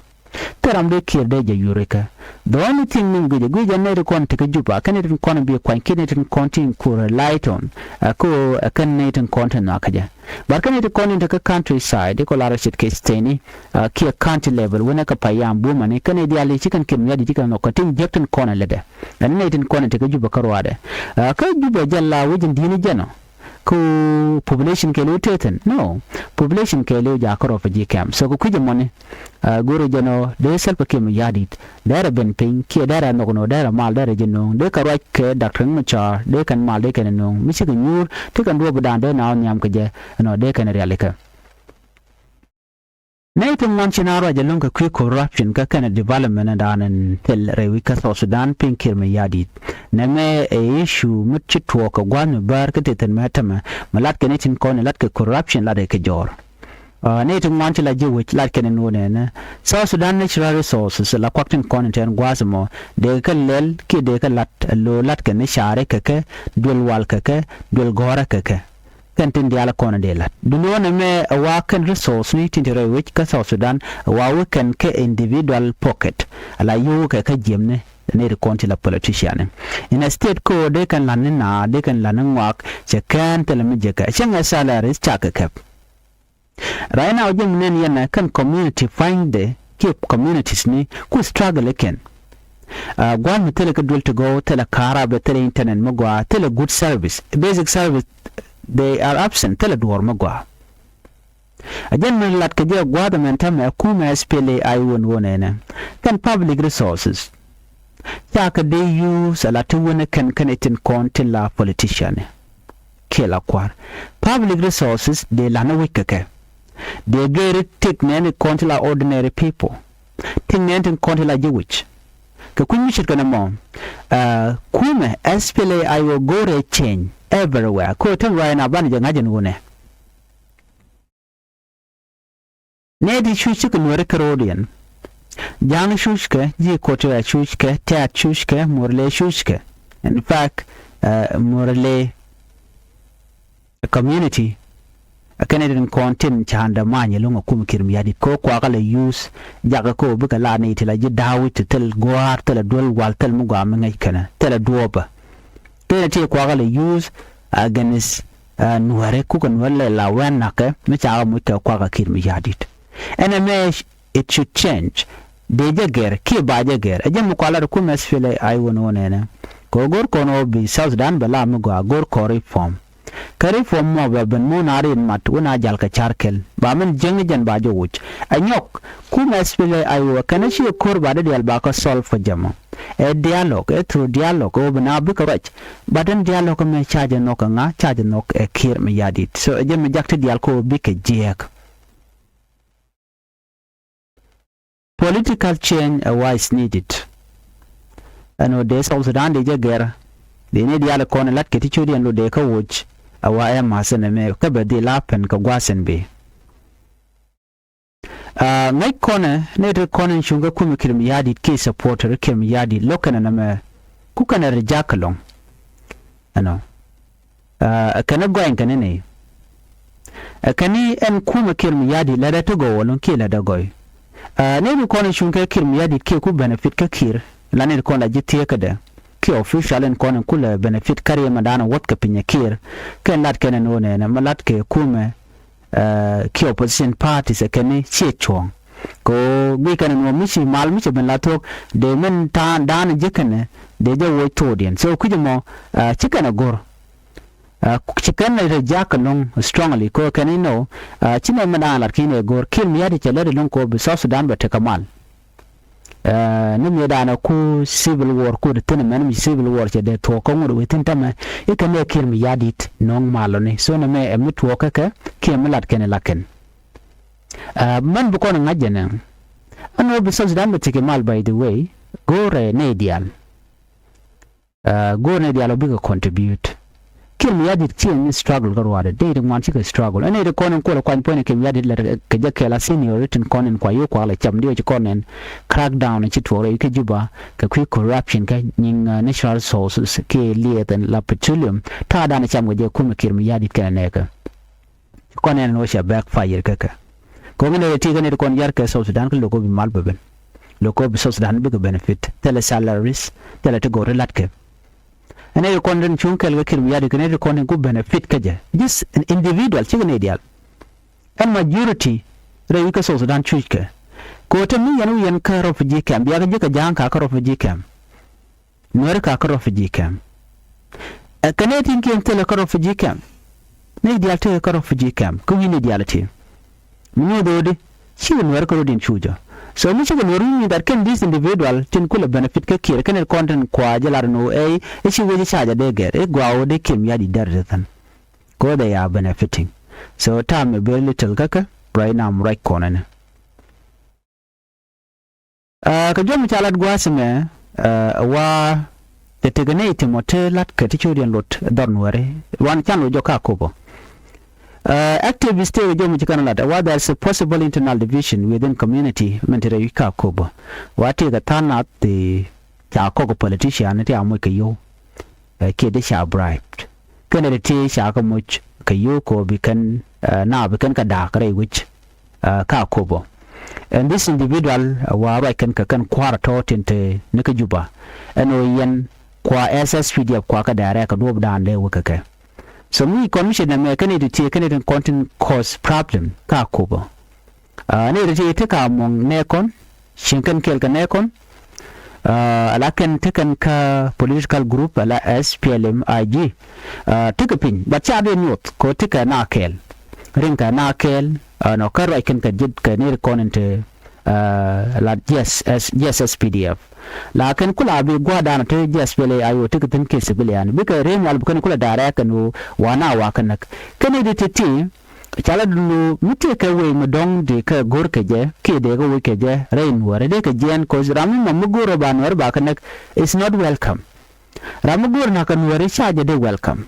Thil ram dee Kiir dee jɛ yurikä. The only thing min guic guic jɛn nɛy ti kɔn ti kä Juba kɛn nɛy tin kɔn bi kuany kiɛ nɛy tin kɔn tin kurɛ light on. Kä ɣöö ɛ kɛn nɛy tin kɔn ti nhɔakä jɛ. But kɛn nɛy tin kɔn tin ti kä country side ikɔ lar ce̱tkɛ stäni kiɛ county level wenɛ kɛ payam bumani kɛn nɛy diaal i̱ ci kɛn Kiir mi ya̱di ci kɛn nhɔk kɛ tin jiäk tin kɔn ɛ lätdɛ. Ɛn nɛy tin kɔn in te kä Juba kä ruaadɛ. Kä Juba jɛ la wec in di̱i̱n jɛn ɔ kä population kɛɛliw tëë thi̱n no. Population kɛɛliw jakä refugee camp so kɛ kui̱c ɛmɔni. Go̱o̱rɛ jɛn ɔ dee Salva Kiir mi ya̱di̱t derɛ ben piny kiɛ derɛ nhɔk nɔ derɛ mal derɛ jɛ no̱o̱ŋ dee kɛ ruac kɛ Doctor Riek Machar dee kɛn mal dee kɛn no̱o̱ŋ mi cikɛ nyuur ti kɛn duɔ̱ɔ̱p dan dee na ɔ nhiam kɛ jɛ ɛnɔ dee kɛn rialikä. Nɛy ti ŋuan ci na ruac ɛlɔ̱ŋ kɛ kui̱ corruption kä kɛnɛ development in daan in thil rɛy wi̱c kä South Sudan piny Kiir mi ya̱di̱t. Nɛmɛ ɛ issue mi ci tuɔɔk kɛ gua̱a̱th mi bäär kä tëë thi̱n mɛ tämɛ mi lat kɛ ni tin kɔn in lat kɛ corruption lat kɛ jɔɔr. Nɛy ti ŋuan ci la ji̱ wec lat kɛn in wä nɛnɛ South Sudan natural resources la kuak tin kɔn in tɛn gua̱a̱th mɔ dee kɛ lɛl kiɛ dee kɛ lat lo̱ lat kɛ ni ca̱ri kɛ kɛ duel wal kɛ kɛ duel gɔ̱rä kɛ kɛ. Kɛn tin diaal kɔn dee la̱t duundɛ wä nɛmɛ ɛ wa kɛn resource ni tin ti rɛy wec kä South Sudan ɛ wa wä kɛn kä individual pocket. Ala yio̱w kɛ kä jiɛmni ni ri kɔn ti la politician ni. In a state ko dee kɛn la̱t ni na dee kɛn la̱t ni ŋuak cɛ kɛn thilɛ mi jɛ kɛ cɛ ŋɛ salaries cakɛ kɛp. Right now jɛ mi nɛn yɛn ɛ kɛn community find the kiɛ communities ni ku struggle kɛn. Gua̱a̱th mi thilɛ kä duel ti gɔw thilɛ ka̱ra̱bɛ thilɛ internet mi gɔaa thilɛ good service basic service. They are absent thilɛ duɔ̱ɔ̱r mi gɔaa. A jɛn mi lat kɛ jɛ gua̱a̱th ɛmɛn täämɛ ɛ kumɛ S P L A I wun wun ɛnɛ kɛn public resources. Cakɛ dee use a la ti wänɛ kɛn kɛn itin kɔn tin la politician kiɛ la kua̱r. Public resources dee la̱t ni wec kɛ kɛ. Dee gɛɛri tik nɛɛni kɔn tin la ordinary people. Tik nɛɛni tin kɔn tin la ji̱ wec. Kɛ kui̱ mi ce̱tkɛ nɛmɔ, kumɛ S P L A I O go̱o̱rɛ change everywhere. Ko̱ tɛm ruac na banɛ jɛ ŋa̱c ɛn wunɛ. Nɛy ti cuc cikɛ Nuäri kɛ ro̱o̱diɛn. Ja̱a̱ŋ cuckɛ, ji̱ Equatoria cuckɛ, Tɛ̈t cuckɛ, Murle cuckɛ. In fact, Murle community ɛ kɛn itin kɔn tin ca̱a̱n dämany ɛlɔ̱ŋ ɛ kumɛ Kiir Mayardit kɛ ɣöö kuakä lɛ use jakä kɛ ɣöö bikɛ la nɛy ti la ji̱ da̱a̱wic ti thil gua̱a̱r, thilɛ duel wal, thil mi gɔaa mi ŋäc kɛnɛ, thilɛ duɔ̱ɔ̱pä. Kɛnɛ ti kuakä lɛ use against Nuäri, kukɛ Nuäri lɛ la wɛn na̱kɛ mi cakä muc kɛ kuakä Kiir Mayardit. Ɛn ɛmɛ it should change. Dee jɛ gɛr kiɛ ba jɛ gɛr. Ɛ jɛ mi kua̱r lat kumɛ S P L A I O ɛn ɣöö nɛnɛ kɛ ɣöö go̱r kɔn ɣöö bi South Sudan bɛ la mi gɔaa, go̱r kɔn reform. Kä reform mɔ bɛ ben mo̱o̱n a rin mat wun a jal kɛ car kɛl ba min jiäkni jɛn ba jɛ wuc. Ɛ nyɔk kumɛ S P L A I O kɛn ɛ ci ko̱r ba dee diaal ba kä solve kɛ jɛ mɔ. Ɛ dialogue, ɛ through dialogue ɛ ɣöö bi na bikɛ ruac. But ɛn dialogue ɛmɛ ca jɛ nhɔk kɛ ŋa? Ca jɛ nhɔk ɛ Kiir Mayardit. So ɛ jɛ mi jak ti diaal kɛ ɣöö bikɛ jiääk. Political change ɛ wa is needed. Ɛn ɣöö dee South Sudan dee jɛ gɛr. Dee ni diaal kɔn lat kɛ ti ciötdiɛn lo dee kä woc. Ɛ wa ɛ ma̱th ɛn ɛmɛ kä bɛ dhil a pɛn kɛ gua̱a̱th ɛn bi. Ŋäc kɔnɛ ni ti kɔn in cuŋ kä kumɛ Kiir Mayardit kiɛ supporter Kiir Mayardit lo̱k kɛnɛ nɛmɛ. Ku kɛnɛ reject ɛlɔ̱ŋ. Ɛnɔ. Ɛ kɛn i̱ gɔ̱a̱ny kɛn i̱ nɛy. Ɛ kɛn i̱ ɛn kumɛ Kiir Mayardit lätdɛ ti gɔw ɛlɔ̱ŋ kiɛ lätdɛ gɔy. Ɛ nɛy ti kɔn i̱ cuŋ kɛ Kiir Mayardit kiɛ ku benefit kä Kiir. La nɛy ti kɔn la ji̱ thieekädɛ kiɛ official in kɔn in kulɛ benefit kä riɛmɛ da̱a̱n in wäth kɛ pinyɛ Kiir. Kɛn lat kɛn in ɣöö nɛnɛ mi lat kɛ kumɛ kiɛ opposition parties ɛ kɛn i̱ ciɛ cuɔ̱ɔ̱ŋ. Kɛ ɣöö guic kɛn in ɣöö mi ci mal mi ci ben la thuɔ̱k dee min ta̱a̱n da̱a̱n in ji̱ kɛnɛ dee jɛ woc thokdiɛn. So kui̱c ɛmɔ ci kɛn ɛ go̱r. Ci kɛn reject ɛlɔ̱ŋ strongly kɛ ɣöö kɛn inɔ ci nɛ mɛ da̱a̱n lat ki̱n ɛ go̱r Kiir Mayardit cɛ lät ɛlɔ̱ŋ kɛ ɣöö bi South Sudan bɛ tekɛ mal. Ni mëë da̱a̱n ɛ ku civil war ku di thi̱n ɛmɛn mi civil war cɛ dee thuɔ̱k kä ŋut wee thi̱n tämɛ i̱ kɛn ɛ Kiir Mayardit nɔ̱ŋ malɔni. So nɛ mɛ ɛ mi tuɔɔk kä kɛ kiɛ mi lat kɛn ɛ la kɛn. Mɛn bi kɔn ɛ ŋa̱c jɛ nɛ ɛn ɣöö bi South Sudan bɛ tekɛ mal, by the way, go̱o̱rɛ nɛy diaal. Go̱o̱r nɛy diaal ɔ bikɛ contribute. Kiir Mayardit kiɛ ni struggle kä ruaadɛ dee ti ŋuan cikɛ struggle. Ɛn nɛy ti kɔn in kuɔl ɛ kuany puɔ̱ny ɛ Kiir Mayardit lɛ kɛ jɛ kɛɛl a senior tin kɔn in kua yo̱o̱k kuak lɛ cam diɔ̱k ci kɔn in crackdown ci tuɔɔk rɛy kä Juba kɛ kui̱ corruption kä nyiŋ natural resources kiɛ liɛth in la petroleum. Ta̱a̱ da̱a̱n cam kɛ jɛ kumɛ Kiir Mayardit kɛnɛ nɛɛkä. Kɔn ɛn ɣöö cɛ backfire kä kɛ. Kɛ ɣöö ŋäcdɛ ti kä nɛy ti kɔn yar kɛ South Sudan kä lo̱k ɣöö bi mal bä ben. Lo̱k ɣöö bi South Sudan bikɛ benefit. Thilɛ salaries, thilɛ ti go̱o̱r ti la̱tkɛ. Ɛn nɛy ti kɔn tin cuŋ kɛɛl kɛ Kiir Mayardit kɛ nɛy ti kɔn tin ku benefit kä jɛ. Just an individual, cikɛ nɛy diaal. Ɛn majority rɛy wi̱c kä South Sudan cuc kɛ. Kɛ ɣöö te mi yɛn wi̱i̱ yɛn kä refugee camp, bia kɛ ji̱ kɛ ja̱a̱ŋ ka kä refugee camp. Nuäri ka kä refugee camp. Ɛ kɛ nɛy tin kiɛn thilɛ kä refugee camp. Nɛy diaal tekɛ kä refugee camp kä wi̱i̱ nɛy diaal ti. Mi nyuɔth ɣöödi cikɛ Nuäri kä rɔ̱diɛn cu jɔ̱. So mi cikɛ Nuäri wi̱i̱ nɛy that kɛn this individual tin kulɛ benefit kä Kiir kɛn kɔn tin kua jɛ lar ni ɣöö ɛ i̱ ci wec i̱ ca jɛ dee gɛr i̱ gɔaa ɣöö dee Kiir Mayardit dɛr ti thin. Kɛ ɣöö they are benefiting. So ta̱a̱ mi very little kä kɛ ruac nam ruac kɔn ɛnɛ. Kä jɔm ca lat gua̱a̱th mɛ wa te tekɛ nɛy ti mɔ te lat kɛ ti cio̱diɛn lot dhɔr Nuäri ruan can wä jɔk ka kopɔ. Activist tëë jɔm ci kɛn lat wa there is a possible internal division within community min te rɛy wi̱c ka kopɔ. Wa tëë kɛ tha̱a̱ŋ nath ti ca kɔk politician ti a moc kɛ yio̱w kiɛ di ca bribed. Kɛnɛ ti ti ca kɛ moc kɛ yio̱w kɔ bi kɛn na bi kɛn kɛ da̱a̱k rɛy wi̱c. Ka kopɔ. And this individual wa ruac kɛn kɛ kɛn kua̱r tɔ̱ tin te ni kä Juba. Ɛn ɣöö yɛn kua S S P D F kua kɛ direct kɛ duɔ̱ɔ̱p da̱a̱n dee wä kɛ kɛ. So mi kɔn mi cɛ nɛmɛ kɛn it ti kɛn it kɔn tin cause problem ka kopɔ. Ni it ti ti ka mɔŋ nɛ kɔn cieŋ kɛn kɛɛl kɛ nɛ kɔn. Ala kɛn ti kɛn kä political group ala S P L M I G. Ti kɛ piny but ca dee nyuɔth kɛ ti kɛ na kɛɛl. Rin kɛ na kɛɛl nɔ kä ruac kɛn kɛ ji̱t kɛ ni ri kɔn in te la G S S, G S S P D F. La kɛn kula bi gua̱a̱r dan te G S P L A I O te kɛ thi̱n kɛ civilian bikɛ rem yal bi kɛn kula direct kɛn ɣöö wa na wa kɛ näk. Kɛn i̱ di ti ti ca la dun ɣöö mi tëë kɛ wec mi dɔ̱ŋ di kɛ go̱r kɛ jɛ kiɛ dee kɛ wec kɛ jɛ rɛy nuɔ̱ɔ̱rɛ dee kɛ jiɛɛn, 'cause ram mi ma mi go̱r ɔ ba nuɔ̱ɔ̱rɛ ba kɛ näk is not welcome. Ram mi go̱o̱r na̱k kɛ nuɔ̱ɔ̱ri ca jɛ dee welcome.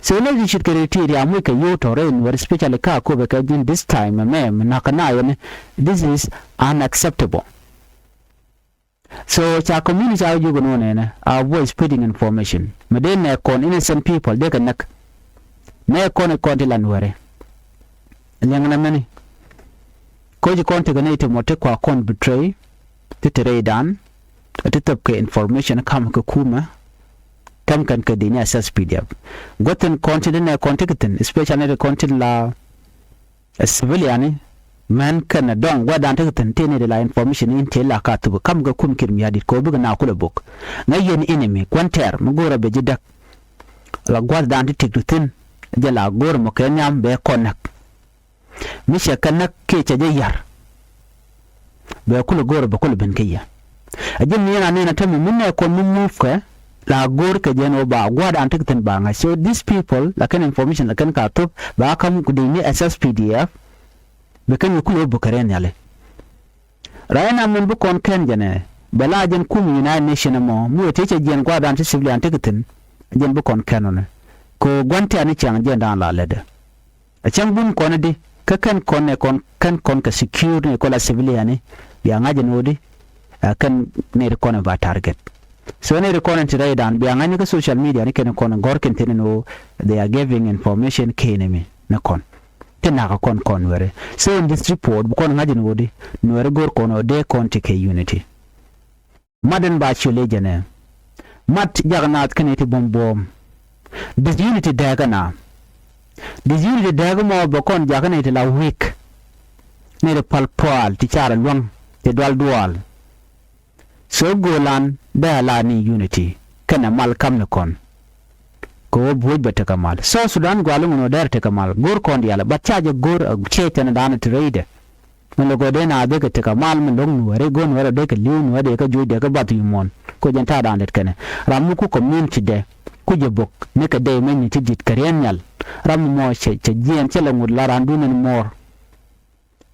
So nɛ ti ce̱tkɛ ri ti riam wi̱c kɛ yio̱w tɔ̱ rɛy nuɔ̱ɔ̱ri, especially ka Akobo kɛ ji̱n this time mɛ mɛ mi na̱k kɛ na yɛn, this is unacceptable. So ca community ca jiök ɛn ɣöö nɛnɛ avoid spreading information. Mi dee nɛ kɔn innocent people dee kɛ näk. Nɛ kɔn i̱ kɔn ti la nuɔ̱ɔ̱ri. Liɛŋnɛ mɛni. Koci kɔn tekɛ nɛy ti mɔ ti kua kɔn betray ti te rɛydan. Ti thop kɛ information kam kɛ kumɛ. Kam kɛn kɛ dini S S P D F. Guɔthin kɔn ti nɛ kɔn ti kɛ thin, especially nɛ kɔn ti la civilian ni mɛn kɛn dɔŋ guadan ti kɛ thin ti nɛ di la information in ti la ka thop kam kɛ kum kir mi adit kɛ bikɛ na kulɛ bok. Ŋa yɛn enemy kuan tɛr mi go̱rɛ bɛ ji̱ däk. La gua̱thdan ti tik ti thin jɛ la go̱rɛ mɔ kɛ nhiam bɛ kɔn näk. Mi cɛ kɛ näk kiɛ cɛ jɛ yar. Bɛ kulɛ go̱o̱rɛ bɛ kulɛ ben kä yɛ. A ji̱n ni yɛn a nɛn a tämɛ mi nɛ kɔn mi move kɛ la go̱o̱r kɛ jɛn ɔ ba gua̱a̱r an tek thi̱n ba ŋa̱c. So these people la kɛn information la kɛn ka thop ba kam ku dee ni S S P D F. Bɛ kɛn kɛ kulɛ wä bukɛ rɛn nhiali. Rɛy na min bi kɔn kɛn jɛn ɛ bɛ la jɛn kum United Nation ɛmɔ mi wä tëë cɛ jiɛn gua̱a̱r an ti civilian tek thi̱n. Jɛn bi kɔn kɛn ɔnɛ kɛ gua̱n tɛ̈ni cɛŋ jɛn dan la lɛtdɛ. A cäŋ bun kɔn di kä kɛn kɔn nɛ kɔn kɛn kɔn kɛ secure ni kɔn la civilian ni bia ŋa̱c ni wä di. A kɛn nɛy ti kɔn ba target. So nɛy ti kɔn ti rɛy dan bia ŋa̱c ni kä social media ni kɛn kɔn gɔr kɛn thin ni wä they are giving information kɛn mi ni kɔn. Ti nak kɔn kɔn nuɛri. So in this report bi kɔn ŋa̱c ni wä di nuɛri gor kɔn wä dee kɔn ti kɛ unity. Mat in ba ciöl i̱ jɛnɛ. Mat jak naath kɛnɛ ti buɔ̱m buɔ̱ɔ̱m. Disunity dääkä na. Disunity dääkä mɔ bɛ kɔn jakä nɛ ti la weak. Nɛ ti pal pual ti car luäŋ ti dual dual. So go̱o̱lan dee a la ni unity kɛnɛ mal kam ni kɔn. Kɛ ɣöö buɔ̱c bɛ tekɛ mal. South Sudan guali ŋun ɣöö dɛr tekɛ mal go̱r kɔn diaal but ca jɛ go̱r a ciɛ tɛnɛ daanɔ ti rɛydɛ. Min lɛ gɔ̱dɛ na dee kɛ tekɛ mal min lo̱k nuɔ̱ɔ̱ri go̱r nuɔ̱ɔ̱ri dee kɛ li̱w nuɔ̱ɔ̱ri dee kɛ juɔ̱c dee kɛ bath yumo̱o̱n. Kɛ jɛn ta̱a̱ da̱a̱n det kɛnɛ ram mi ku community dɛ ku jɛ bök ni kɛ dee mɛny ni ti di̱t kɛ riɛn nhial. Ram mi mɔ cɛ cɛ jiɛɛn cɛ lɛ ŋut la raan duun ni muɔ̱ɔ̱r.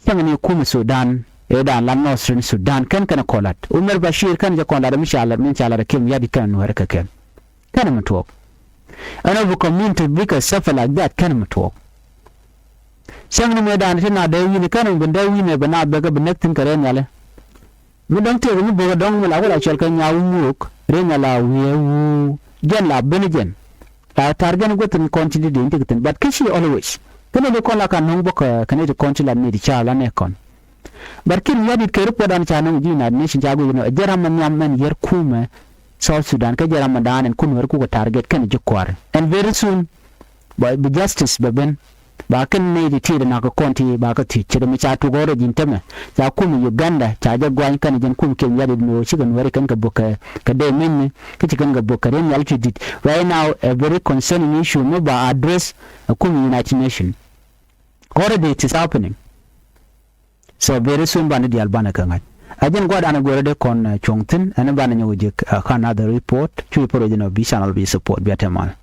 Cäŋ ni kumɛ Sudan ëë da̱a̱n la Northern Sudan kɛn kɛn kɔn lat Umar Bashir kɛn jɛ kɔn lat mi ca lat mi ca lat kɛ mi yat kɛn nuɔ̱ɔ̱ri kɛ kɛn. Kɛn mi tuɔɔk. Ɛn ɔ bi community bikɛ suffer like that kɛn mi tuɔɔk. Cäŋ ni mëë da̱a̱n ti na dee wi̱n kɛn mi bi dee wi̱n ɛ bi na bek ɛ bi näk thi̱n kɛ rɛy nhiali. Mi dɔ̱ŋ tëëk mi bek ɛ dɔ̱ŋ mi la wä la cɔl kɛ nyaw muɔ̱ɔ̱k rɛy nhial la wiee wuu jɛn la ben jɛn. La ta̱r jɛn guäth thi̱n kɔn ci di di̱i̱n ti kɛ thi̱n but kä ci always. Kä ni di kɔn la ka nuŋ bä kɛ kɛ ni ti kɔn ci la ni di ca la ni kɔn. But kin ya dit kɛ report an ca nuŋ ji̱ United Nation ca guic ni jɛ ram mi nhiam mɛn yɛr kumɛ South Sudan kä jɛ ram mi daan ɛn kun wɛr kukɛ target kɛn ji̱ kua̱r. And very soon bɛ bi justice bɛ ben. Ba kɛn nɛy ti tiɛɛt nak kɔn ti ba kä thiec ce̱t mi ca tuk ɣɔr ji̱n tämɛ ca kum Uganda ca jɛ guany kɛn jɛn kum kiɛn yadit mi wä cikɛ nuɛri kɛn kɛ bok kɛ dee mɛn mi kä ci kɛn kɛ bok kɛ riɛn yal ti dit. Right now a very concerning issue mi ba address a kum United Nation. Already it is happening. So very soon banɛ dial banɛ kɛ ŋa̱c. A jɛn gua̱dan a guɛrɛ dee kɔn cuɔ̱ŋ thi̱n ɛn banɛ nyɔk ji̱ kä another report cu i̱ pɛ rɔ jɛn ɔ bi channel bi support bia tɛmal.